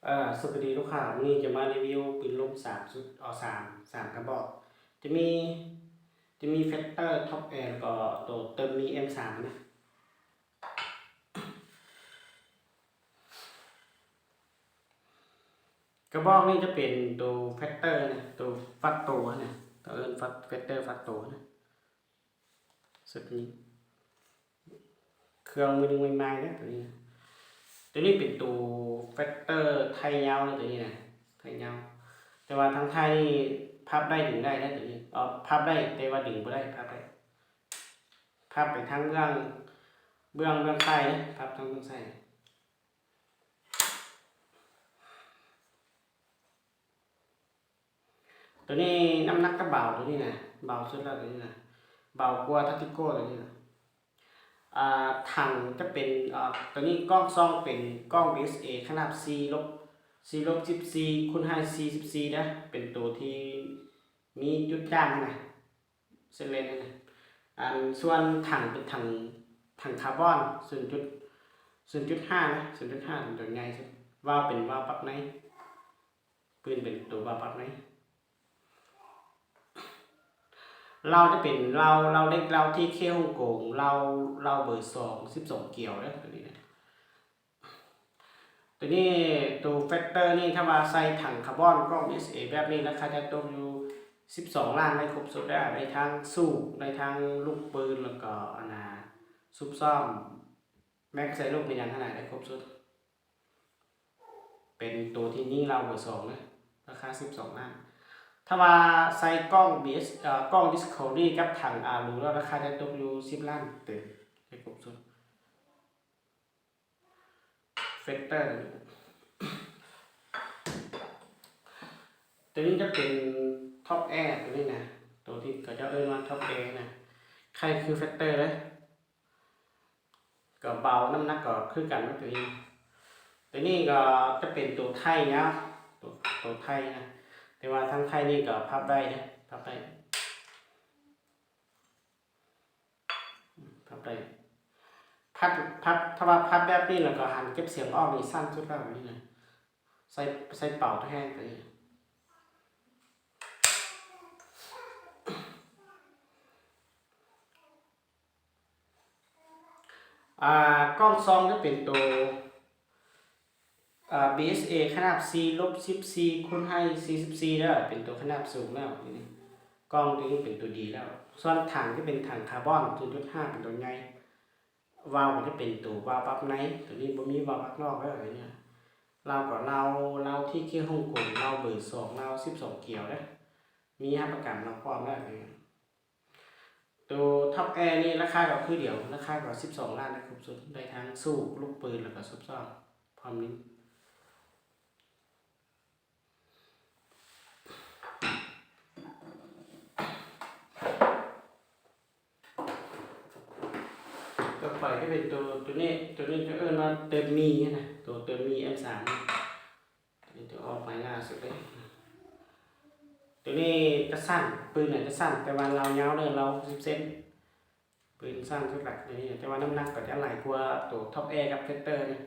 ເອີ ສະບາຍດີລູກຄ້າ, ມື້ນີ້ຈະມາຣີວິວປືນລົມສາມຊຸດ ເອົາ ສາມ ສາມກະບອກ. ຈະມີ ຈະມີ Factor, Top Air ແລ້ວກໍໂຕເຕີມມີ ເອັມສາມ ນະ. ກະບອກນີ້ຈະເປັນໂຕ Factor ນະ, ໂຕຟັດໂຕນະ, ເຂົາເອີ້ນຟັດ Factor ຟັດໂຕນະ. ຊຸດນີ້ ເຄື່ອງມືໜຶ່ງໃໝ່ໆເດີ ໂຕນີ້ນະ. ໂຕນີ້ເປັນໂຕ Factor ໄທຍາວເດີ ໂຕນີ້ນະ, ໄທຍາວ. ແຕ່ວ່າທາງໄທນີ້ພັບໄດ້ດຶງໄດ້ເດີ ໂຕນີ້. ເອີ ພັບໄດ້ ແຕ່ວ່າດຶງບໍ່ໄດ້, ພັບໄດ້. ພັບໄປທາງເບື້ອງ ເບື້ອງ ເບື້ອງຊ້າຍເດີ, ພັບທາງເບື້ອງຊ້າຍ. ໂຕນີ້ນ້ຳໜັກກະເບົາ ໂຕນີ້ນະ, ເບົາສຸດແລ້ວໂຕນີ້ນະ, ເບົາກວ່າ Tactical ໂຕນີ້ນະ. ອ່າ ຖັງຈະເປັນ ອ່າ ໂຕນີ້ກ້ອງສ່ອງເປັນກ້ອງ BSA ຂະໜາດ ສີ່ລົບ ສີ່ລົບສິບສີ່ ຄູນໃຫ້ ສີ່ສິບສີ່ເດີ, ເປັນໂຕທີ່ມີຈຸດຈ້າງຫັ້ນນະ. ເສັ້ນເລນຫັ້ນນະ. ອັນສ່ວນຖັງເປັນຖັງ ຖັງຄາບອນ ສູນຈຸດ ສູນຈຸດຫ້ານະ, ສູນຈຸດຫ້າເປັນໂຕໃຫຍ່ສຸດ. ວາວເປັນວາວປັບໃນ, ປືນເປັນໂຕວາວປັບໃນ. ເລົາຈະເປັນເລົາ ເລົາເຫຼັກ ເລົາທີ່ເຄຮົງກົງ ເລົາ ເລົາເບີສອງ ສິບສອງກຽວເດີ ໂຕນີ້ນະ. ໂຕນີ້ໂຕ Factor ນີ້ ຖ້າວ່າໃສ່ຖັງຄາບອນກ້ອງ BSA ແບບນີ້ ລາຄາຈະຕົກຢູ່ສິບສອງລ້ານ ໄດ້ຄົບຊຸດເດີ, ໄດ້ທັງສູບ ໄດ້ທັງລູກປືນ ແລ້ວກໍອັນນ່າ ຊຸບຊ້ອມ ແມັກໃສ່ລູກແມ່ນຫຍັງຫັ້ນນະ ໄດ້ຄົບຊຸດ. ເປັນໂຕທີ່ຍິງເລົາເບີສອງເດີ ລາຄາສິບສອງລ້ານ. ຖ້າວ່າໃສ່ກ້ອງ BS ເອີ ກ້ອງ Discovery ກັບຖັງ Alu ແລ້ວ ລາຄາຈະຕົກຢູ່ສິບລ້ານເຕັມ ໄດ້ຄົບຊຸດ. Factor ໂຕນີ້ຈະເປັນ Top Air ໂຕນີ້ນະ, ໂຕທີ່ເຂົາເຈົ້າເອີ້ນວ່າ Top Air ນະ, ຄ້າຍຄື Factor ເລີຍ, ກໍເບົາ ນ້ຳໜັກກໍຄືກັນກັບໂຕນີ້. ໂຕນີ້ກໍຈະເປັນໂຕໄທຍາວ ໂຕ ໂຕໄທນະ, ແຕ່ວ່າທາງໄທນີ້ກໍພັບໄດ້ເດ້ ພັບໄດ້. ພັບໄດ້ ພັບ ພັບ ຖ້າວ່າພັບແບບນີ້ແລ້ວກໍຫັນເກັບສຽງອອກນີ້ ສັ້ນສຸດແລ້ວນີ້ນະ, ໃສ່ ໃສ່ເປົາແຮງໄປ. ອ່າ ກ້ອງສ່ອງຈະເປັນໂຕ ອ່າ BSA ຂະໜາດ ສີ່ລົບສິບສີ່ ຄູນໃຫ້ ສີ່ສິບສີ່ເດີ, ເປັນໂຕຂະໜາດສູງແລ້ວນີ້, ກ້ອງໂຕນີ້ເປັນໂຕດີແລ້ວ. ສ່ວນຖັງຈະເປັນຖັງຄາບອນ ສູນຈຸດຫ້າ ເປັນໂຕໃຫຍ່, ວາວກໍຈະເປັນໂຕວາວປັບໃນ, ໂຕນີ້ບໍ່ມີວາວປັບນອກເດີ. ລາວກໍລາວ ລາວທີ່ເຄຮົງກົງ ລາວເບີສອງ ລາວສິບສອງກຽວເດີ, ມີຮັບປະກັນລາວພ້ອມແລ້ວ. ໂຕ Top Air ນີ້ລາຄາກໍຄືດຽວ, ລາຄາກໍສິບສອງລ້ານ ໄດ້ຄົບຊຸດ, ໄດ້ທັງສູບ ລູກປືນ ແລ້ວກໍຊຸບຊ້ອມ ພ້ອມນີ້. ຕໍ່ໄປກໍເປັນໂຕ ໂຕນີ້ ໂຕນີ້ຈະເອີ້ນວ່າເຕີມມີນະ, ໂຕເຕີມມີ ເອັມສາມ ໂຕນີ້ຈະອອກໃໝ່ລ່າສຸດເລີຍ. ໂຕນີ້ຈະສັ້ນ, ປືນນະຈະສັ້ນ, ແຕ່ວ່າລາວຍາວເດີ, ລາວຫົກສິບເຊັນ, ປືນສັ້ນສຸດລະໂຕນີ້, ແຕ່ວ່ານ້ຳໜັກກໍຈະຫຼາຍກວ່າໂຕ Top Air ກັບ Factor ນະ.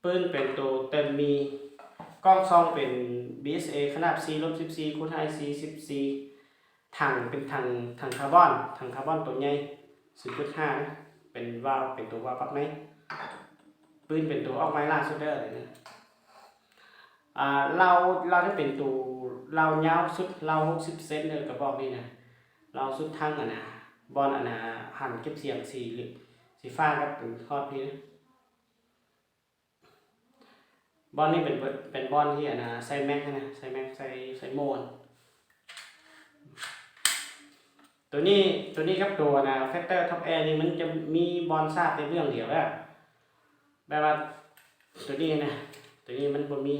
ປືນເປັນໂຕເຕີມມີ, ກ້ອງສ່ອງເປັນ BSA ຂະໜາດ ສີ່ລົບສິບສີ່ ຄູນໃຫ້ ສີ່ສິບສີ່. ຖັງເປັນຖັງ ຖັງຄາບອນ, ຖັງຄາບອນໂຕໃຫຍ່ ສູນຈຸດຫ້າ ເປັນວາວ ເປັນໂຕວາວປັບໃນ. ປືນເປັນໂຕອອກໃໝ່ລ່າສຸດເດີ. ອ່າ ລາວ ລາວຈະເປັນໂຕ ລາວຍາວສຸດ ລາວຫົກສິບເຊັນເດີ ກະບອກນີ້ນະ, ລາວສຸດທາງອັນນ່າ ບ່ອນອັນນ່າ ຫັນເກັບສຽງສີ ສີຟ້າກັບຮອດພີ້ນະ. ບ່ອນນີ້ເປັນ ເປັນບ່ອນທີ່ອັນນ່າ ໃສ່ແມັກຫັ້ນນະ, ໃສ່ແມັກ ໃສ່ ໃສ່ໂມ່ຫັ້ນ. ໂຕນີ້ ໂຕນີ້ກັບໂຕອັນນ່າ Factor Top Air ນີ້ ມັນຈະມີບ່ອນຊາດແຕ່ເບື້ອງດຽວແລ້ວ, ແບບວ່າໂຕນີ້ນະ, ໂຕນີ້ມັນບໍ່ມີ,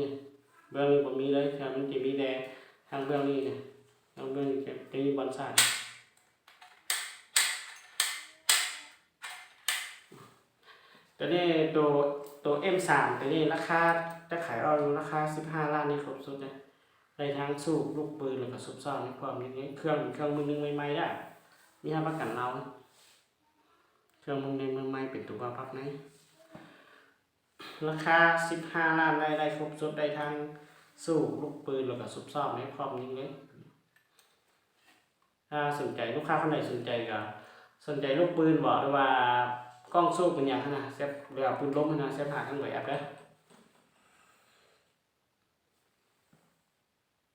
ເບື້ອງນີ້ບໍ່ມີເລີຍ, ມັນຈະມີແຕ່ທາງເບື້ອງນີ້ນະ, ທາງເບື້ອງນີ້ຈະ ຈະມີບ່ອນຊາດ. ໂຕນີ້ໂຕ ໂຕ M ສາມ ໂຕນີ້ລາຄາຈະຂາຍອອກຢູ່ລາຄາສິບຫ້າລ້ານນີ້ຄົບຊຸດເດ້, ໄດ້ທັງສູບລູກປືນ ແລ້ວກໍຊຸບຊ້ອນໃນຄວາມນີ້ ເຄື່ອງ ເຄື່ອງມືໜຶ່ງໃໝ່ໆເດ້, ມີຮັບປະກັນລາວ. ເຄື່ອງມືໜຶ່ງໃໝ່ໆ ເປັນໂຕເບົາປັບໃນ. ລາຄາສິບຫ້າລ້ານ ໄດ້ ໄດ້ຄົບຊຸດ ໄດ້ທັງສູບລູກປືນ ແລ້ວກໍຊຸບຊອບໃນພ້ອມຍິງເລີຍ. ຖ້າສົນໃຈ ລູກຄ້າຄົນໃດສົນໃຈກໍ ສົນໃຈລູກປືນບໍ ຫຼືວ່າກ້ອງສູບເປັນຫຍັງຫັ້ນນະ ແຊບ ຫຼືວ່າປືນລົມຫັ້ນນະ ແຊບຫາທາງເບີແອັບເດີ.